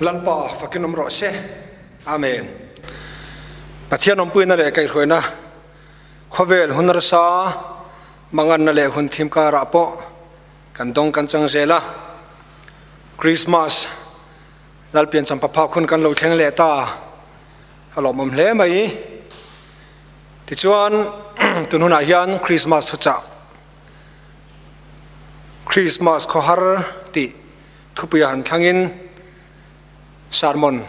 Lalpa fakin awm rawh se. Amen. Pathian awmpuina leh kaihhruaina khawvel hun rsa manganna leh hun thim karah pawh kan dawng kan chang zel a. Christmas Lalpian champapha hun kan lo thleng leh ta. A lawmawm hle mai. Tichuan tun hunah hian Christmas thuchah Christmas khawhar tih Thupuia han thlangin sermon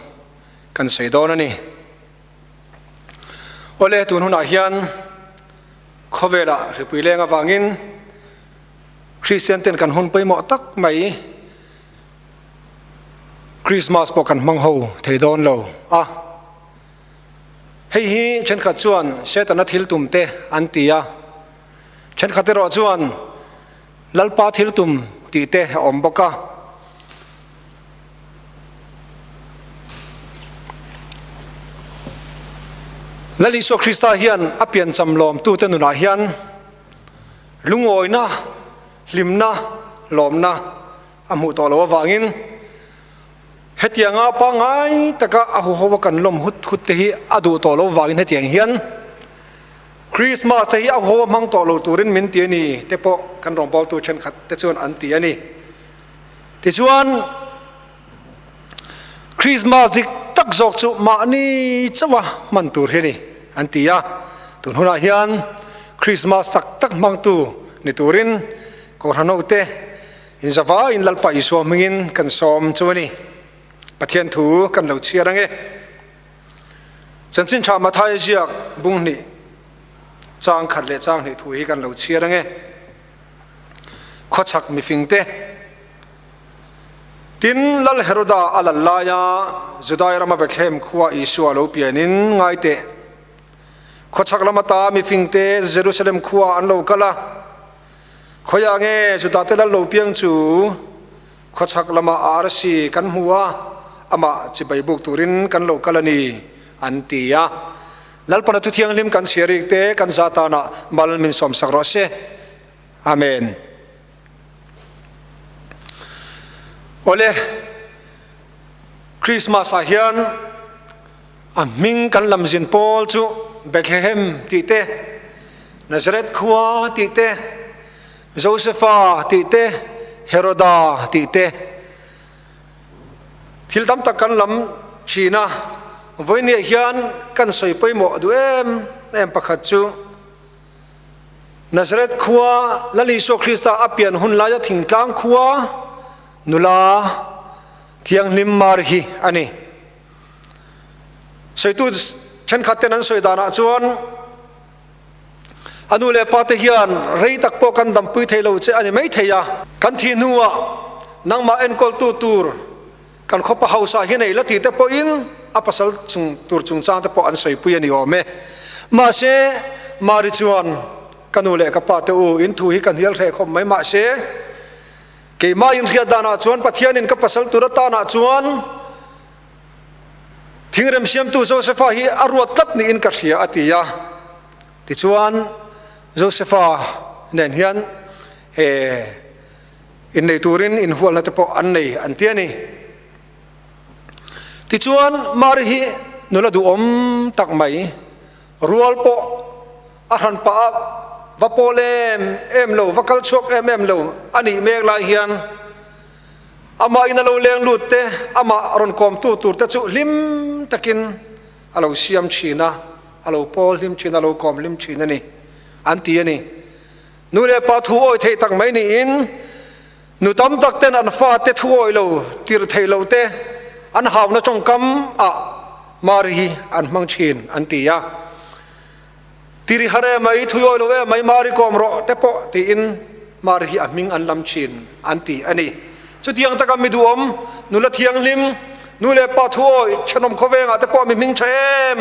kan sawi dawn a ni. Awle, tun hunah hian khawvelah hripui leng avangin Kristian ten kan hun pawimawh tak mai Christmas pawh kan hmang ho thei dawn lo a. Hei hi thenkhat chuan Setana thil tum te an ti a, thenkhat erawh chuan Lalpa thil tum tih te a awm bawk a. Lal Isua Krista hian a piancham lawmtute nunah hian lungawina, hlimna, lawmna a hmuh tawh loh avangin hetianga pangngai taka a huho a kan lawm hut hut te hi a duh tawh loh avangin hetiang hian Christmas te hi a haw hmang tawh lo turin min ti a ni te pawh kan rawngbawltu thenkhat te chuan an ti a ni. Tichuan, Christmas dik tak zawk chu mahni chauha hman tur hi a ni an ti a. Tun hunah hian Christmas tak tak hmangtu ni turin Kohhran hote inzavaiin Lalpa Isua hmingin kan sawm chu a ni. Pathian thu kan lo chhiar ange. Chanchin tha Mathaia ziak bung hnih chang khat leh chang hnih thu hi kan lo chhiar ange. Khawchhak mifing te Tin, Lal Heroda a lal laia Judai rama Bethlehem khua Isua lo pianin ngai teh. Khawchhak lama ta mifing te Jerusalem khua an lo kal a. Khawiah nge Juda te lal lo piang chu? Khawchhak lama arsi kan hmu a, amah chibai buk turin kan lo kal a ni, an ti a. Lalpana thu thianghlim kan chhiarik te kan za tanah mal min sawmsak rawh se. Amen. Awle, Christmas ah hian a hming kan lam zin pawl chu Bethlehem tih te, Nazareth khua tih te, Josefa tih te, Heroda tih te, thil tam tak kan lam thin a, vawinia hian kan sawi pawimawh duh em em pakhat chu Nazareth khua Lal Isua Krista a pian hun laia thingtlang khua nula thianghlim Mari hi a ni. Sawitu thenkhat ten an sawi danah chuan A nu leh pa te hian rei tak pawh kan dampui thei lo che a ni mai thei a. Kan thih hnuah nangmah enkawltu tur kan khawpa hausa hi nei la tih te pawhin a pasal chung tur chungchang te pawh an sawipui a ni awm e. Mahse, Mari chuan, Ka nu leh ka pa te u, in thu hi ka hnial hreh khawp mai mahse, keimah inhriat danah chuan Pathianin ka pasal tur atanah chuan, Thingrem siamtu Josefa hi a ruat tlat niin ka hria a ti a. Tichuan, Josefa nen hian he innei turin inhualna te pawh an nei an ti a ni. Tichuan, Mari hi nula duhawm tak mai, rual pawh a hran pah a, va pawl em em lo, va kal chhuak em em lo a nih mek lai hian, Amah in a lo leng lut te, amah rawn kawmtu tur te chu hlim takin a lo siam thin a, a lo pawl hlim thin a, a lo kawm hlim thin a ni, an ti a ni. Nu leh pa thu awi theih tak mai niin nu tam tak ten an fate thu awi lo tir thei lo te an hauna tawngkam ah Mari hi an hmang thin an ti a. Tiri har em mai, thui awi lo em mai, Mari kawm rawh te pawh tiin Mari hi a hming an lam thin an ti a ni. Chutiang taka mi duhawm, nula thianghlim, nu leh pa thu awi thenawm khawvengah te pawh mi hming tha em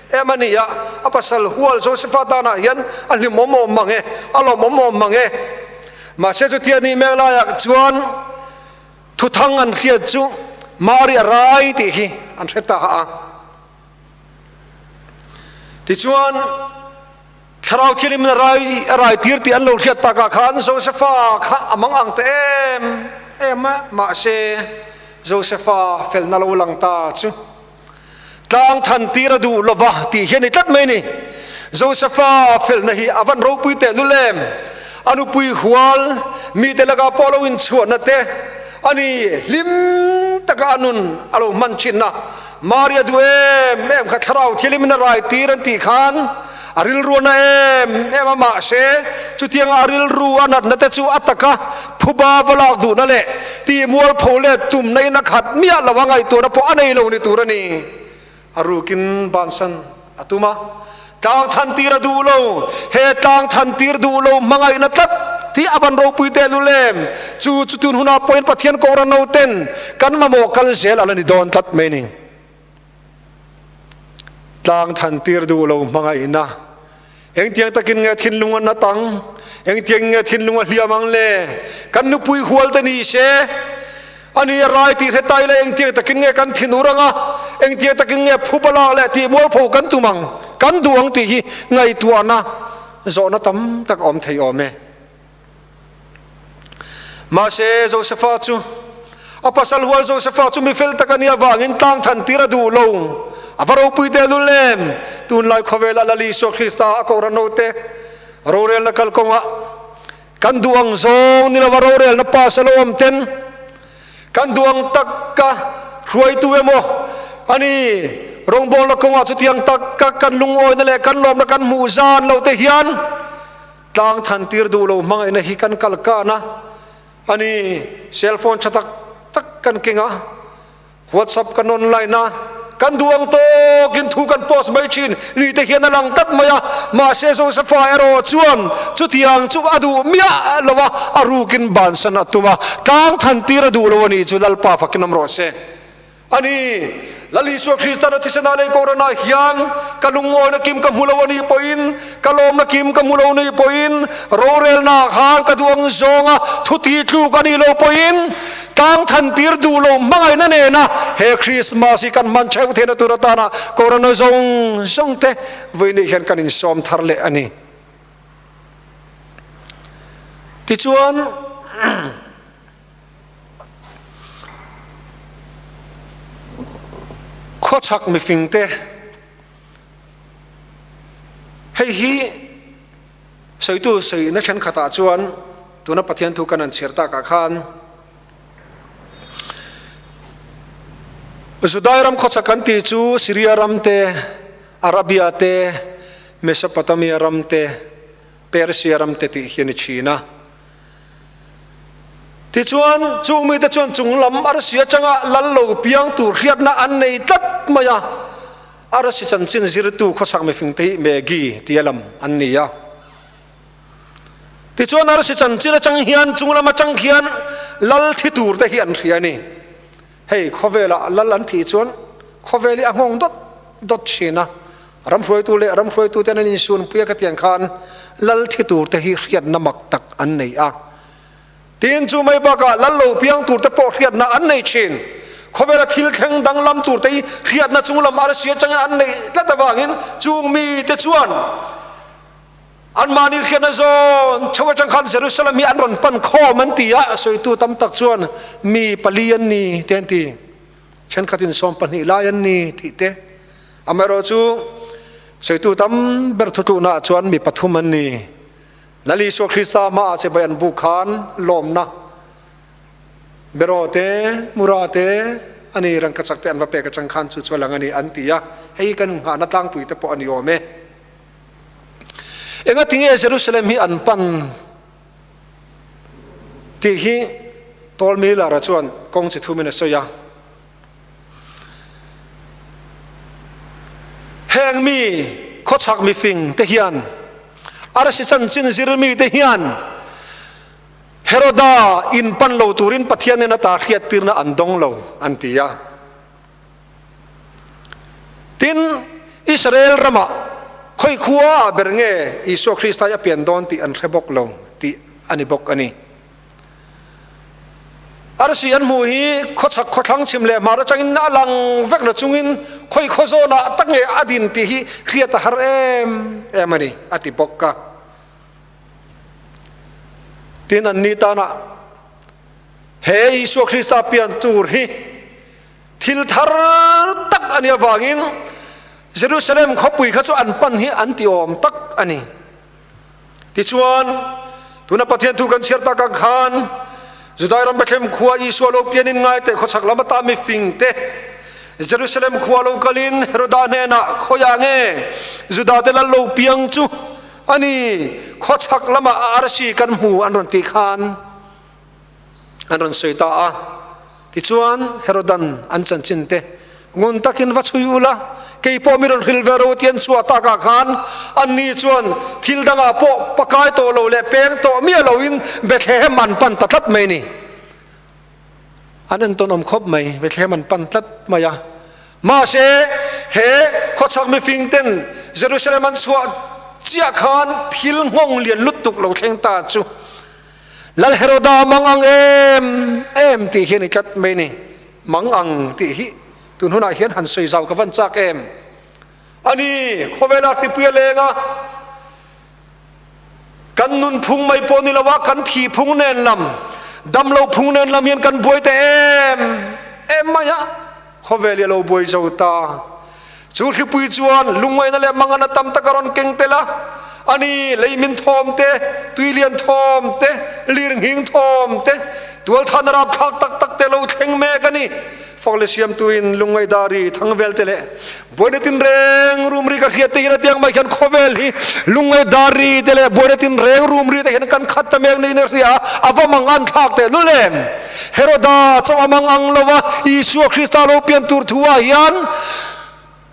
em a ni a, a pasal hual Josefa tanah hian a hlimawm awm mang e, a lawmawm awm mang e. Mahse chutia nih mek laiah chuan thuthang an hriat chu Mari a rai tih hi an hre ta a. Tichuan, Thlarau Thianghlim a rai a rai tir tih an lo hriat takah khan Josefa kha a mang ang ta em em a, mahse Josefa felna lo lang ta chu tlang than tir a duh lova tih hi a ni tlat mai ni. Josefa felna hi a van ropui tehlul em? A nupui hual mite lakah pawh lo inchhuahna te a ni, hlim taka a nun a lo hman thinna. Maria duh em em kha thlarau thianghlimin a rai tir an tih khan a rilru a na em em a, mahse chutianga a rilru a natna te chu a taka phuba va lak duhna leh tihmualpho leh tumna in a khat miah lo a, ngaihtuahna pawh a nei lo ni tur a ni. A rukin bansan a tum a, tlang than tir a duh lo. He tlang than tir duh lo hmangaihna tlat hi a van ropui teh lul em? Chu chu tun hunah pawhin Pathian Kohhran no ten kan mamawh kal zel a la ni dawn tlat mai ni. Tlang than tir duh lo hmangaihna engtiang takin nge thinlung a nat ang? Engtiang nge thinlung a hliam ang le? Kan nupui hual te ni se a ni a rai tih hre ta ila engtiang takin nge kan thin ur anga engtiang takin nge phuba lak leh tih mualpho kan tum ang kan duh ang tih hi ngaihtuahna zawhna tam tak a awm thei awm e. Mahse Josefa chu a pasal hual Josefa chu mi fel tak a nih avangin tlang than tir a duh lo. A va ropui teh lul em! Tunlai khawvela Lal Isua Krista a kohhran hote rorelna kalkawngah Kan duh ang zawng ni lova rorelna pass a lo awm ten kan duh ang taka hruaitu emaw a ni. Rawngbawlna kawngah chutiang taka kan lungawina leh kan lawmna kan hmuh zan lo te hian tlang than tir duh lo hmangaihna hi kan kal kan a, a ni. Cell phone tha tak tak kan keng a. WhatsApp kan online a, kan duh ang tawkin thu kan post mai thin ni te hian a lang tlat mai a, mahse Josepha erawh chuan chutiang chu a duh miah lo a, a rukin bansan a tum a, tlang than tir a duh lo a ni chu Lalpa fakin awm rawh se. A ni, Lal Isua Krista na thisena lei Kohhranah hian ka lungawina kim ka hmu lo a nih pawhin, ka lawmna kim ka hmu lo nih pawhin, rorelnaah khan ka duh ang zawnga thu ti tluk a nih loh pawhin, Tlang than tir duh lo hmangaihna nena he Christmas hi kan hman theuh theihna tur atana Corona zawng zawng te vawiin hian kan insawm thar leh a ni. Tichuan khawchhak mifing te hei hi Sawitu sawina thenkhatah chuan tuna Pathian thu kan han chhiar takah khan Judai ram khawchhak kan tih chu Syria ram te, Arabia te, Mesopotamia ram te, Persia ram te tih hi a ni thin a. Tichuan, chung mite chuan chung lam arsi atanga lal lo piang tur hriatna an nei tlat mai a. Arsi chanchin zirtu khawchhak mifing te hi Megi tia lam an ni a. Tichuan arsi chanchin atang hian chung lam atang hian lal thi tur te hi an hria a ni. Hei khawvelah lal an thih chuan khawvel hi a nghawng dawt dawt thin a, ramhruaitu leh ramhruaitu ten an insunpui a ka tiang khan lal thi tur te hi hriatna mak tak an nei a. Tin, chu mai bakah lal lo piang tur te pawh hriatna an nei thin. Khawvela thil thleng danglam tur te hi hriatna chung lam arsi atangin an neih tlat avangin chung mite chuan anmahni hriatna zawn theuh atang khan Jerusalem hi an rawn pan khawm an ti a, sawitu tam tak chuan mi pali an ni te an ti, thenkhatin 12 lai an ni tih te. Amaherawhchu sawitu tam ber thutluknaah chuan mi pathum an ni. Lal Isua Krista hmaah che bai an buk khan lawmna beraw te, mura te, a ni rangkachak te an va pek atang khan chu chu a lang a ni an ti a, hei kan nghahna tlangpui te pawh a ni awm e. Engatinge Jerusalem hi an pan tih hi Paul Miller-a chuan kawng chi thumin a sawi a. Heng mi khawchhak mifing te hian arsi chanchin zir mi te hian Heroda in pan lo turin Pathian in ata hriat tirna an dawng lo an ti a. Tin, Israel ramah khawi khua ah ber nge Isua Krista hi a pian dawn tih an hre bawk lo tih a ni bawk a ni. Arsi an hmuh hi khawchhak khawthlang chhim leh hmar atangin a lang vek na chungin khawi khaw zawnah tak nge a din tih hi hriat a har em em a ni a ti bawk a. Tin an ni tanah he Isua Krista pian tur hi. Thil thar tak a nih avangin Jerusalem khawpui kha chu an pan hi an ti awm tak a ni. Tichuan, tuna Pathian thu kan chhiar tak ang khan Judai ram Bethlehem khua Isua lo pianin ngai teh khawchhak lam ata mifing te Jerusalem khua lo kalin Heroda hnenah khawiah nge Juda te lal lo piang chu a ni khawchhak lamah a arsi kan hmu an rawn tih khan an rawn sawi ta a. Tichuan, Herodan an chanchin te ngun takin va chhui ula, kei pawh mi rawn hril ve ro ti an chhuah takah khan anni chuan thil dangah pawh pakai tawh lo leh peng tawh miah loin Bethlehem an pan ta tlat mai ni. An entawn awm khawp mai, Bethlehem an pan tlat mai a. Mahse, he khawchhak mifing ten Jerusalem an chhuah chiah khan thil nghawng lian lutuk lo thleng ta chu Lal Heroda mang ang em em tih hi a ni tlat mai ni. Mang ang tih hi tun hunah hian han sawi zau ka van chak em. A ni, khawvela hripui a leng a, kan nun phung mai pawh ni lo a, kan thih phung nen lam, dam lo phung nen lam hian kan buai ta em em mai a, khawvel hi a lo buai zo ta. Chu hripui chuan lungngaihna leh mangana tam tak a rawn keng tel a, a ni, leimin thawm te, tuilian thawm te, lirnghing thawm te, tualthahna rapthlak tak tak te lo thleng mek a ni. Fak leh siamtuin lungngaih dari thangvel te leh buaina tinreng rum ri ka hriat te hian a tiang mai hian khawvel hi lungngaih dari te leh buaina tinreng rum ri te hian kan khat ta mek niin a hria a, a va mang an thlak teh lul em? Heroda chauh a mang ang lo va, Isua Krista lo pian tur thu ah hian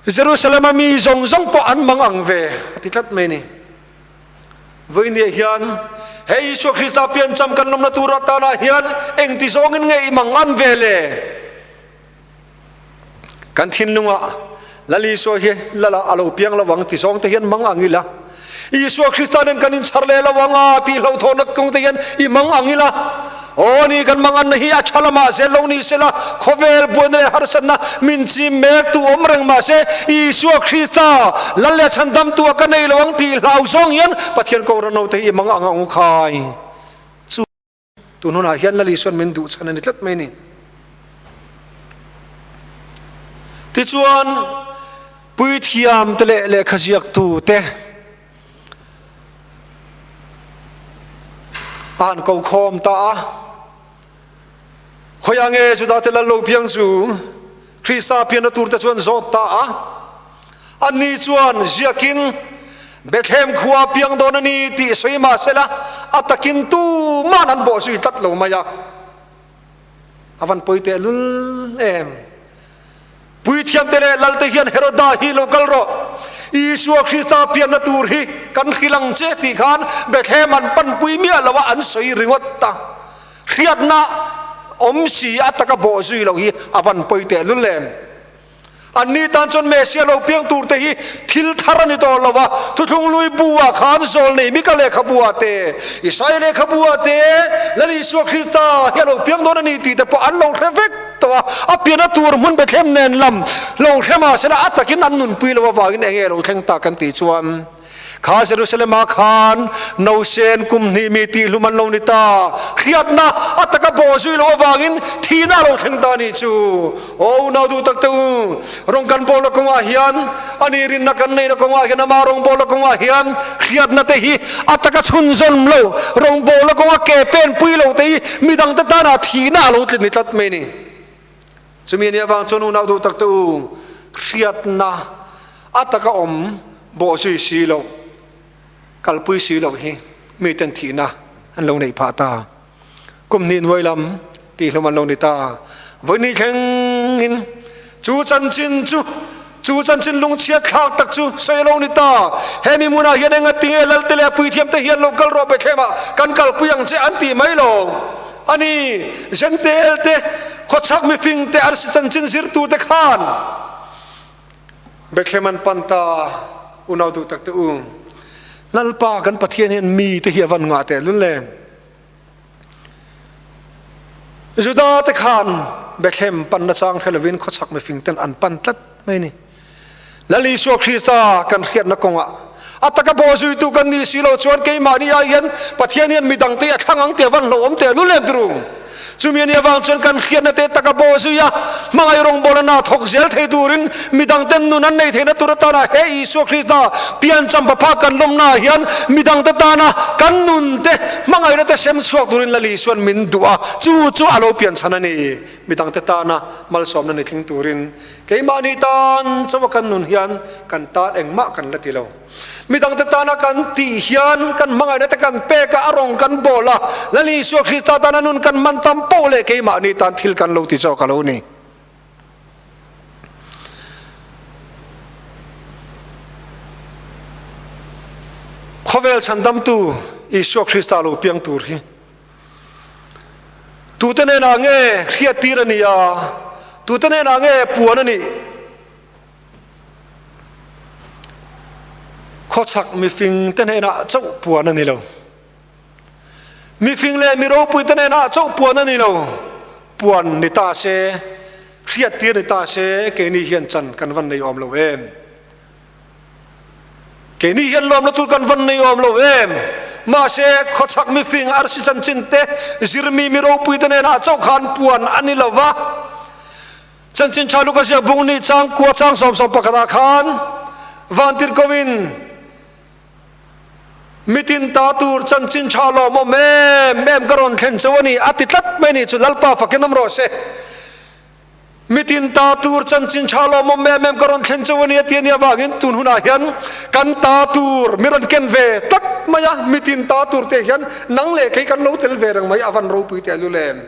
Jerusalem a mi zawng zawng pawh an mang ang ve a ti tlat mai a ni. Vawinia hian he Isua Krista piancham kan lawmna tur atanah hian engti zawngin nge i mang an ve le? Kan thinlungah Lal Isua hi Lala a lo piang lo ang ti zawng te hian mang ang ila. Isua Krista nen kan inchhar leh lo ang a tih hlauhthawnna kawng te hian i mang ang ila. Aw ni kan mang anna hi a tha lamah zel lo ni sela, khawvel buaina leh harsatna min chim mek tu awm reng mahse Isua Krista Lal leh chhandamtu a ka nei lo ang tih hlau zawng hian Pathian kohhran ho te hi i mang ang ang u khai. Chu. Tun hunah hian Lal Isuan min duh chhan a ni tlat mai a ni. Tichuan, puithiam te leh lehkha ziaktu te a han ko khawm ta a. Khawiah nge Juda te lal lo piang chu Krista pianna tur te chuan zawt ta a. Anni chuan ziakin Bethlehem khua piang dawn a ni tih sawi mah sela a takin tuman an bawh zui tlat lo mai a. A van pawi teh lul em. Puithiamte leh Lalte hian Heroda hi lo kal rawh, Isua Krista pianna tur hi kan hrilh ang che tih khan Bethlehem an panpui miah lo a an sawi ringawt a. Hriatna awm si a taka bawh zui loh hi a van pawi teh lul em. Anni tan chuan Messia lo piang tur te hi thil thar a ni tawh lo a, Thuthlung Lui bu ah khan zawl nei Mika lehkhabu ah te, Isaia lehkhabu ah te, Lal Isua Krista hi a lo piang dawn a ni tih te pawh an lo hre vek tawh a, a pianna tur hmun Bethlehem nen lam lo hre mah sela a takin an nunpui lo avangin enge lo thleng tak an tih chuan Kha Jerusalem-ah khan nausen kum hnih mi tihhlum an lo ni ta. Hriatna a taka bawh zui loh avangin thihna a lo thleng ta a nih chu. Aw unau duh tak te u, rawng kan bawlna kawngah hian, a ni rinna kan neihna kawngah hian, ama rawngbawlna kawngah hian hriatna te hi a taka chhunzawm lo, rawngbawlna kawnga ke pen pui lo te hi midangte tana thihna a lo tlin ni tlat mai a ni. Chumi nih avang chuan unau duh tak te u, hriatna a taka awm bawh zui si loh, kalpui si loh hi miten thihna an lo neih phah ta. Kum hnih hnuai lam tihhlum an lo ni ta. Vawiin thlengin chu chanchin chu, chu chanchin lungchhiat thlak tak chu sawi a lo ni ta. He mi hmunah hian engati nge Lalte leh a puithiam te hian lo kal rawh Bethlehem-ah kan kalpui ang che an tih mai lo. A ni, Jentail te, khawchhak mifing te, arsi chanchin zirtu te khan Bethlehem an pan ta, unau duh tak te u. Lalpa kan Pathian hian mi te hi a van ngah teh lul le. Juda te khan Bethlehem pan na chang hre lovin khawchhak mifing ten an pan tlat mai ni. Lal Isua Krista kan hriatna kawngah a taka bawhzuitu kan nih si lo chuan keimahni ai hian Pathian hian midangte a thlang ang tih a van hlauhawm teh lul em turu. Chumi a nih avang chuan kan hriatna te taka bo zui a, hmangaih rawngbawlna hna thawk zel thei turin midangten nun an nei theihna tur atana he Isua Krista piancham phapha kan lawmnaah hian midangte tana kan nun te hmangaihna te sem chhuak turin Lal Isua'n min duh a, chu chu a lo pianchhan a ni. Midangte tana malsawmna ni tling turin keimahni tan chauha kan nun hian kan tan engmah kan la ti lo. Midangte tana kan tih hian kan hmangaihna te kan pek a, a rawng kan bawl a, Lal Isua Krista tana nun kan hman tam poh leh keimahni tan thil kan lo ti zawk a lo ni. Khawvel chhandamtu Isua Krista lo piang tur hi tute hnenah nge hriattir a ni a, tute hnenah nge puan a nih? Khawchhak mifing te hnenah chauh puan a ni lo. Mifing leh mi ropui te hnenah chauh puan a ni lo. Puan ni ta se, hriattir ni ta se, keini hian chan kan van nei awm lo em? Keini hian lawmna tur kan van nei awm lo em? Mahse, khawchhak mifing arsi chanchin te, zirmi mi ropui te hnenah chauh khan puan a ni lo va. Chanchin Tha Luka ziak bung ni chang kua chang 11 ah khan vantirhkoin mitin ta tur chanchin tha lawmawm em em ka rawn thlen cheu a ni a ti tlat mai ni chu Lalpa fakin awm rawh se. Mitin ta tur chanchin tha lawmawm em em ka rawn thlen cheu a ni a ti a nih avangin tun hunah hian kan ta tur mi rawn ken ve tlat mai a, mitin ta tur te hian nang leh kei kan lo tel ve reng mai a van ropui teh lul em.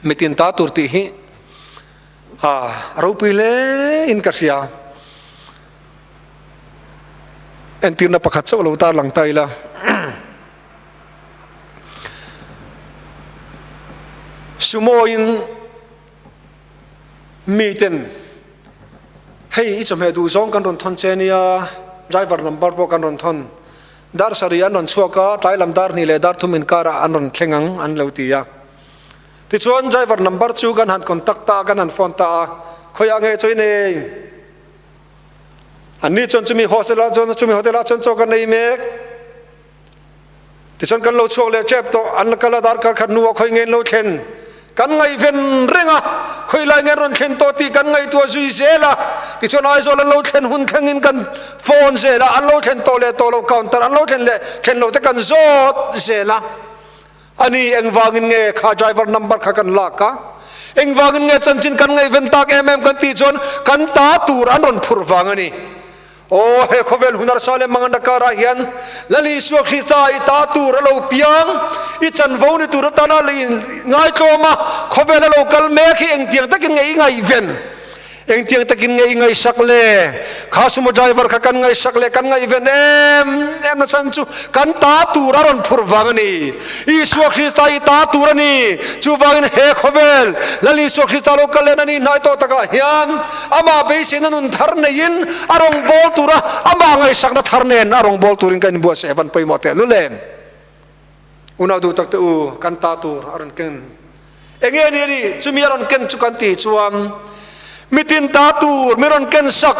Mitin ta tur tih hi a ropui hle in ka hria. Entirna pakhat chauh lo tar lang ta ila. Sumo in miten hei i chawhmeh duh zawng kan rawn thawn che nia, driver number pawh kan rawn thawn. Dar sarih an rawn chhuak a, tlai lam dar hnih leh dar thum inkarah an rawn thleng ang an lo ti a. Tichuan driver number chu kan han contact ta a, kan han phone ta a, khawiah nge chawi nei? Anni chuan chumi hostel ah chuan chumi hotel ah chuan chaw kan nei mek. Tichuan kan lo chhuak leh tep tawh, an la kal a dar kar khat hnuah khawi nge an lo thlen? Kan ngaihven reng a, khawi lai nge an rawn thlen tawh tih kan ngaihtuah zui zel a. Tichuan Aizawl an lo thlen hun thlengin kan phone zel a, an lo thlen tawh leh tawh lo counter an lo thlen leh thlen lo te kan zawt zel a. Ani engvangin nge kha driver number kha kan lak a, engvangin nge chanchin kan ngaihven tak em em kan tih chuan kan ta tur an rawn phurh vang a ni. Aw, he khawvel hun harsa leh manganda karah hian Lal Isua Krista i ta tur a lo piang, i chanvo ni tur atana lei ngaitlawm a, khawvel a lo kal mek hi engtiang takin nge i ngaihven? Engtiang takin nge i ngaihsak le? Kha sumo driver kha kan ngaihsak leh kan ngaihven em em na chhan chu kan ta tur a rawn phurh vang a ni. Isua Krista i ta tur a ni. Chuvangin he khawvel Lal Isua Krista lo kal leh na ni hnai tawh takah hian Amah beiseina nun thar neiin a rawn bawl tur a, amah ngaihsakna thar nen a rawn bawl turin ka inbuatsaih van pawimawh teh lul em? Unau duh tak te u, kan ta tur a rawn ken. Enge ni a nih? Chumi a rawn ken chu kan tih chuan mitin ta tur mi rawn ken sak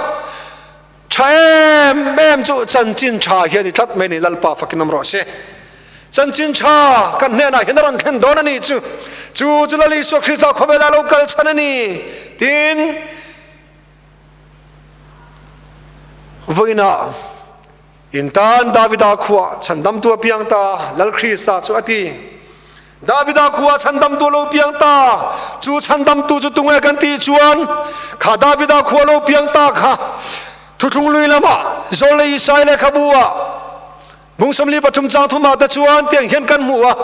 tha em em chu chanchin tha hian i tlat mai a ni, Lalpa fakin awm rawh se. Chanchin tha kan hnenah hian a rawn thlen dawn a ni chu. Chu chu Lal Isua Krista khawvela lo kal chhan a ni. Tin, vawiinah in tan Davida khuah chhandamtu a piang ta, Lal Krista chu a ti. Davida khuah chhandamtu a lo piang ta, chu chhandamtu chu tunge kan tih chuan kha Davida khuah lo piang ta kha Thuthlung lui lamah Zawlei Isai lehkhabu ah Bung 43 chang thumah te chuan tiang hian kan hmu a,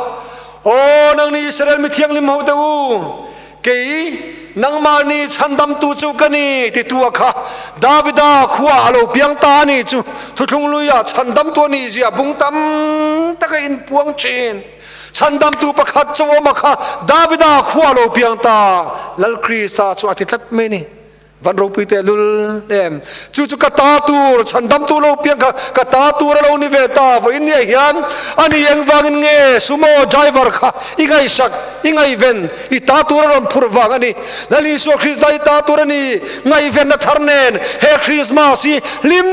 Aw nangni Israel mi thianghlim ho te u, kei nangmahni chhandamtu chu ka ni titu a kha Davida khua a lo piang ta a ni chu thuthlung luia chhandamtu a nih zia bung tam taka inpuang thin. Chhandamtu pakhat chu awm a kha Davida khua a lo piang ta, Lal Krista chu a ti tlat mai a ni. Van ropui teh lul em. Chu chu ka ta tur, chhandamtu lo piang kha ka ta tur a lo ni ve ta. Vawiin nia hian ani engvangin nge sumo driver kha i ngaihsak, i ngaihven, i ta tur a rawn phurh vang a ni. Lal Isua Krista i ta tur a ni. Ngaihvenna thar nen he Krismas hi hlim.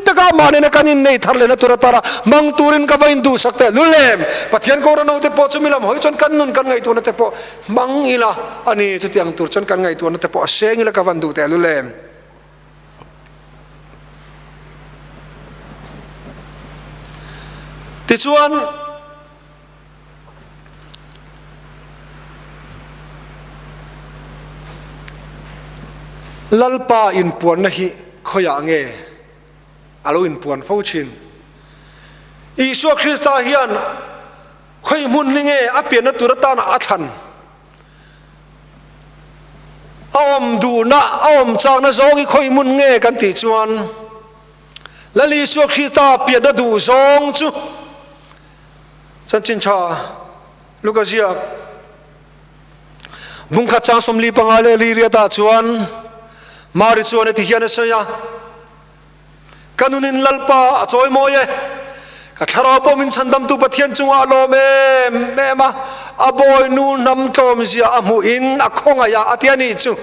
taka amah nena kan innei thar lehna tur atana hmang turin ka va induhsak teh lul em? Pathian kawra naute pawh chumi lam hawi chuan kan nun kan ngaihtuahna te pawh hmang ila a ni. Chutiang tur chuan kan ngaihtuahna te pawh a seng ila ka van duh teh lul em? Tichuan. Lalpa inpuanna hi khawiah nge a lo inpuan fo thin? Isua Krista hian khawi hmun hi nge a pianna tur atana a thlan? A awm duhna, a awm chakna zawng hi khawi hmun nge kan tih chuan Lal Isua Krista pianna duh zawng chu Chanchin tha Luka ziak bungkhat chang 45 leh li riatah chuan Mari chuan heti hian a sawi a, Ka nunin Lalpa a chawi mawi e, ka thlarau pawh min chhandamtu Pathian chungah a lawm em em a, a bawi nu hnam tlawmzia a hmuhin a khawngaih a, a ti a nih chu.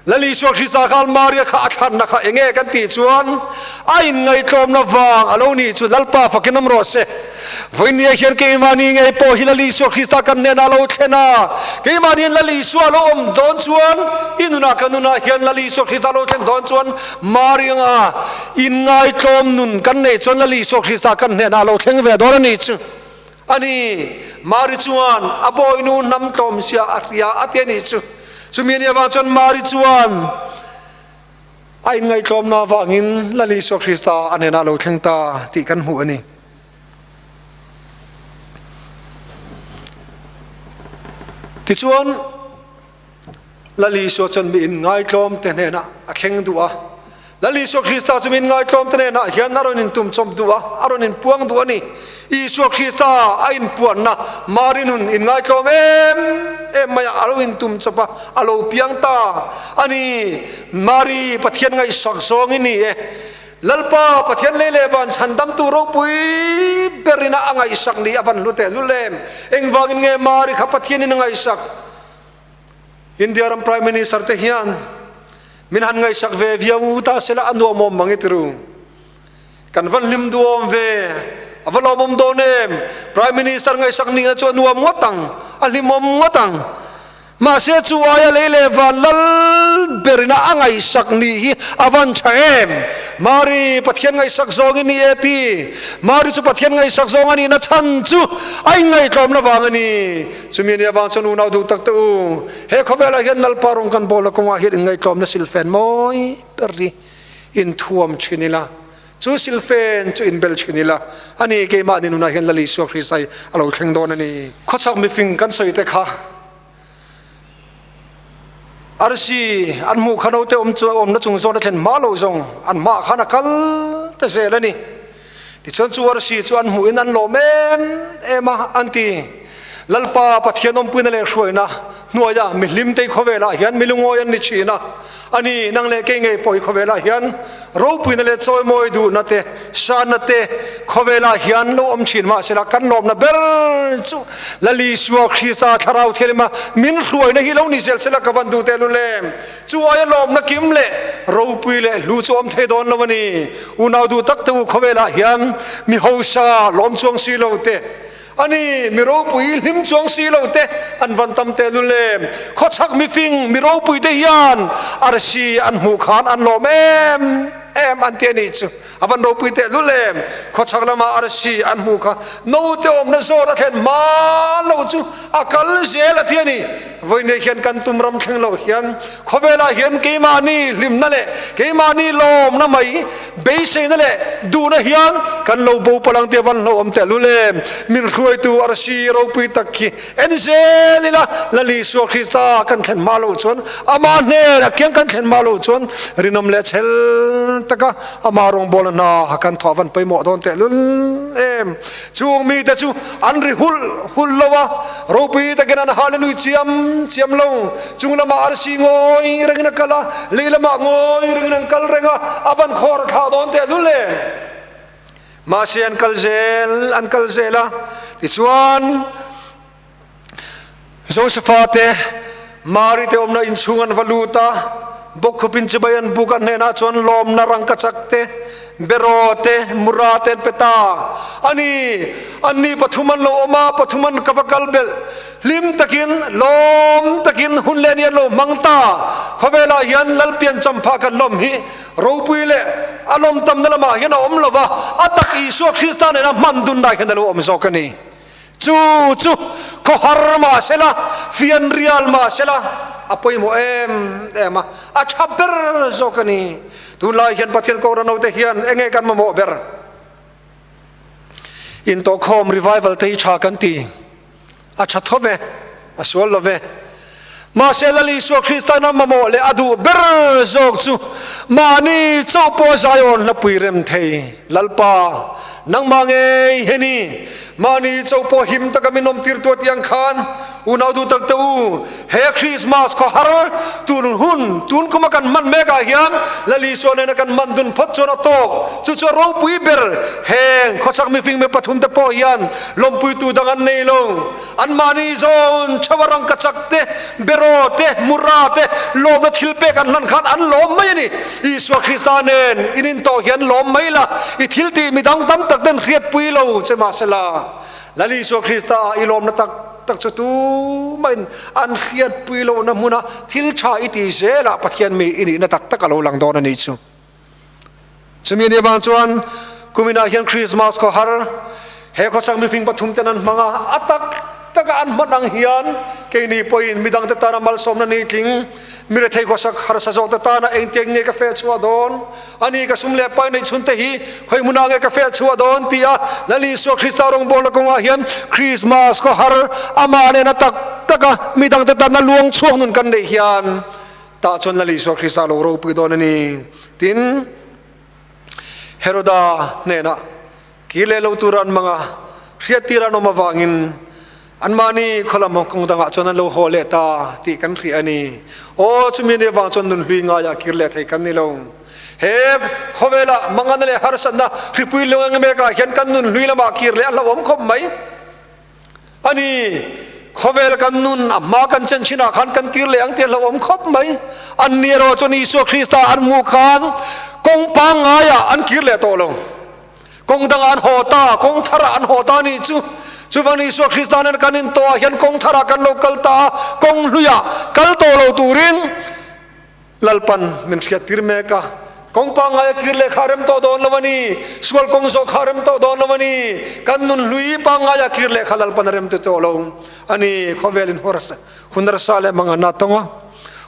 Lal Isua Krista khan Maria kha a thlanna kha enge kan tih chuan a inngaihtlawmna vang a lo nih chu Lalpa fakin awm rawh se. Vawinia hian keimahni ngei pawh hi Lal Isua Krista kan hnenah a lo thlen a, keimahniin Lal Isua a lo awm dawn chuan i nunah ka nunah hian Lal Isua Krista a lo thlen dawn chuan Maria anga inngaitlawm nun kan neih chuan Lal Isua Krista kan hnenah a lo thleng ve dawn a nih chu. A ni, Mari chuan a bawinu hnam tlawmzia a hria a ti a nih chu. Chumi a nih avang chuan Mari chuan a inngaihtlawmna avangin Lal Isua Krista a hnenah a lo thleng ta tih kan hmuh a ni. Tichuan, Lal Isua chuan mi inngaitlawmte hnenah a thleng duh a. Lal Isua Krista chu mi inngaitlawmte hnenah hian a rawn intumchawp duh a, a rawn inpuang duh a ni. Isua Krista a inpuanna Mari nun inngaitlawm em em mai a, a lo intumchawp a, a lo piang ta a ni. Mari, Pathian ngaihsak zawng i ni e. Lalpa, Pathian lei leh van chhandamtu ropui berin a ngaihsak ni a van hlu tehlul em? Engvangin nge Mari kha Pathianin a ngaihsak? India ram Prime Minister te hian min han ngaihsak ve viau ta sela a nuamawm mang i tiru. Kan van hlim duhawm ve, a va lawmawm dawn em. Prime Minister ngaihsak nihna chu a nuam ngawt ang, a hlimawm ngawt ang. Mahse chu aia lei leh van lal berina a ngaihsak nih hi a van tha em. Mari, Pathian ngaihsak zawng i ni e ti. Mari chu Pathian ngaihsak zawng a nihna chhan chu a inngaitlawmna vang a ni. Chumi nia vang chuan unau duh tak te u, he khawvelah hian Lalpa rawng kan bawlna kawngah hian inngaihtlawmna silfen mawi ber hi inthuam thin ila, chu silfen chu inbel thin ila, a ni keimahni nunah hian Lal Isua Krista hi a lo thleng dawn a ni. Khawchhak mifing kan sawi te kha arsi an hmuh kha naute awm chu awmna chung zawn a thlen hma lo zawng an hmaah khan a kal ta zel a ni. Tichuan chu arsi chu an hmuhin an lawm em em a, an ti. Lalpa Pathian awmpuina leh hruaina hnuaia mi hlimtei khawvelah hian mi lungawi an ni thin a. A ni, nang leh kei ngei pawh hi khawvelah hian ropuina leh chawimawi duhna te, sanna te khawvelah hian lo awm thin mahsela kan lawmna ber chu Lal Isua Krista Thlarau Thianghlim a min hruaina hi lo ni zel sela ka van duh tehlul em? Chu aia lawmna kim leh ropui leh hlu chu awm thei dawn lo a ni. Unau duh tak te u khawvelah hian mi hausa lawm chuang si lo te, a ni, mi ropui hlim chuang si lo te an van tam tehlul em. Khawchhak mifing mi ropui te hian arsi an hmuh khan an lawm em em an ti a nih chu. A van ropui tehlul em. Khawchhak lama arsi an hmuh kha naute awmna zawn a thlen hma lo chu a kal zel a ti a ni. Vawiinei hian kan tum ram thleng loh hian khawvelah hian keimahni hlimna leh keimahni lawmna mai beiseina leh duhna hian kan lo bo palh ang tih a van hlauhawm tehlul em. Min hruaitu arsi ropui tak khi en zel ila Lal Isua Krista kan thlen hma loh chuan ama hnen a kiang kan thlen hma loh chuan rinawm leh chhel taka ama rawngbawlna hna kan thawh a van pawimawh dawn tehlul em. Chung mite chu an ri hulh hulh lo a, ropui takin an hallelui chiam chiam lo. Chung lamah arsi ngawi rengin a kal a, lei lamah ngawi rengin an kal reng a, a van khawr a thlah dawn teh lul e. Mahse an kal zel, an kal zel a, tichuan Josefa te, Mari te awmna inchhung an va lut a, bawkkhupin chibai an buk a hnenah chuan lawmna rangkachak te. Beraw te, Mura te an pe ta a ni. Anni pathum an lo awm a, pathum an ka va kal belh. Hlim takin, lawm takin hun leh ni an lo hmang ta. Khawvelah hian Lalpian champha kan lawm hi ropui leh a lawm tamna lamah hian a awm lo va, a tak Isua Krista nena hman dunna hian a lo awm zawk a ni. Chu chu khawhar mah sela, fianrial mah sela a pawimawh em em a, a tha ber zawk a ni. Tunlai hian Pathian Kohhran hote hian enge kan mamawh ber? Intawhkhawm revival te hi tha kan ti. A tha tho ve, a sual lo ve. Mahse Lal Isua Krista'n a mamawh leh a duh ber zawk chu mahni chauh pawh Zion hlapui rem thei Lalpa, nangmah ngei hi ni. Mahni chauh pawh him taka min awmtir tuah tih ang khan unau duh tak te u, he Krismas khawhar tun hun tun kuma kan hman mekah hian Lal Isua nena kan hman dun phawt chuan a tawk. Chu chu a ropui ber. Heng khawchhak mifing mi pathum te pawh hian lawmpuitu dang an nei lo. Anmahni zawn chauh a rangkachak te, beraw te, mura te, lawmna thil pek an hlan khan an lawm mai a ni. Isua Krista nen in intawh hian lawm mai la, i thil tih midang tam tak ten hriatpui lo che mahsela, Lal Isua Krista ah i lawmna tak tak chu tumahin an hriatpui lohna hmuna thil tha i ti zelah Pathian mi i nihna tak tak a lo lang dawn a nih chu. Chumi ni avang chuan kuminah hian Krismas khaw har he khawchhak mifing pathum ten an hmang a, a tak taka an hman ang hian keini pawhin midangte tana malsawmna ni tling, mi rethei khawsak harsa zawkte tana engtiang nge ka feh chhuah dawn, ani ka sum leh pai neih chhunte hi khawi hmunah nge ka feh chhuah dawn tia Lal Isua Krista rawngbawlna kawngah hian Krismas khaw har amah nena tak taka midangte tana luang chhuak nun kan neih hian Tah chuan Lal Isua Krista lo ropui dawn a ni. Tin, Heroda hnenah kir leh lo tura an mang a, hriattir an awm avangin anmahni khaw lam kawng dangah chuan an lo haw leh ta tih kan hria a ni. Aw, chumi ni avang chuan nunhlui ngaiah kir leh thei kan ni lo. He khawvelah mangana leh harsatna hripui lung eng mekah hian kan nunhlui lamah kir leh a hlauhawm khawp mai. A ni, khawvel kan nun a hma kan chen chinah khan kan kir leh ang tih a hlauhawm khawp mai. An ni erawh chuan Isua Krista an hmuh khan kawng pangngaiah an kir leh tawh lo. Kawng dangah an haw ta, kawng tharah an haw ta a nih chu. Chuvang Isua Krista nen kan intawhah hian kawng tharah kan lo kal ta a, kawng hluiah kal tawh lo turin Lalpan min hriat tir mek a, kawng pangngai a kir leh kha a rem tawh dawn lo a ni, sual kawng zawh kha a rem tawh dawn lo a ni, kan nun hlui pangngai a kir leh kha Lalpan a rem ti tawh lo a ni. Khawvel in hun harsa leh mangan a tawng a,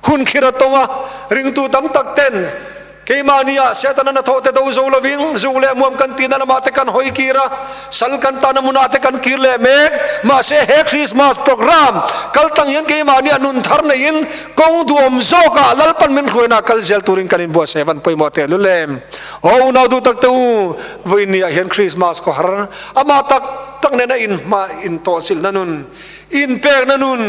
hun khir a tawng a, ringtu tam tak ten Keimahni ah Setana hnathawh te do zo lovin zuk leh muam kan tihna lamah te kan hawi kir a, sal kan tahna hmunah te kan kir leh mek. Mahse he Christmas program kal tang hian keimahni ah nun thar neiin kawng duhawm zawkah Lalpan min hruaina kal zel turin kan inbuatsaih van pawimawh teh lul em. Aw unau duh tak te u, vawiin ah hian Christmas khaw har amah tak tak nena inhma intawhchilhna nun, inpekna nun,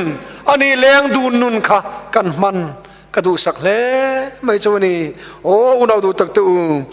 ani leng dun nun kha kan hman. Ka duhsak hle mai chu a ni. Aw unau duh tak te u,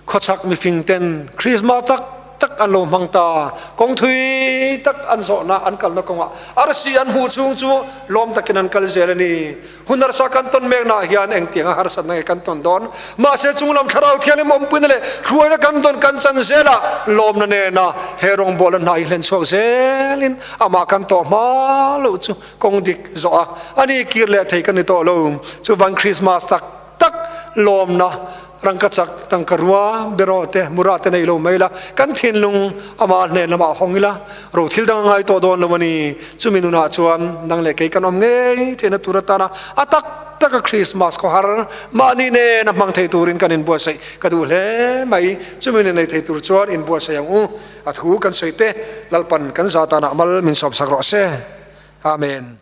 khawchhak mifing ten Krismas tak tak an lo hmang ta. Kawng thui tak an zawhna an kalna kawngah arsi an hmuh chhung chu lawm takin an kal zel a ni. Hun harsa kan tawn meknaah hian engtianga harsatna nge kan tawn dawn? Mahse chunglam thlarau thianghlim awmpuina leh hruaina kan dawn kan chan zelah lawmna nena he rawngbawlna hna hi hlen chhuak zelin amah kan tawh hma loh chu Kawng dik zawh a, ani kir leh thei ka ni tawh lo. Chuvan Christmas tak tak lawmna rangkachak tangka rua beraw te mura te nei lo mai la, kan thinlung ama hnen lamah hawng ila, ro thil dang a ngai tawh dawn lo a ni. Chumi nunah chuan nang leh kei kan awm ngei theihna tur atana a tak taka Christmas khawhar mahni nena hmang thei turin kan inbuatsaih ka duh hle mai. Chumi nun nei thei tur chuan inbuatsaih ang u. A thu kan sawi te Lalpan kan za tanah mal min sawmsak rawh se. Amen.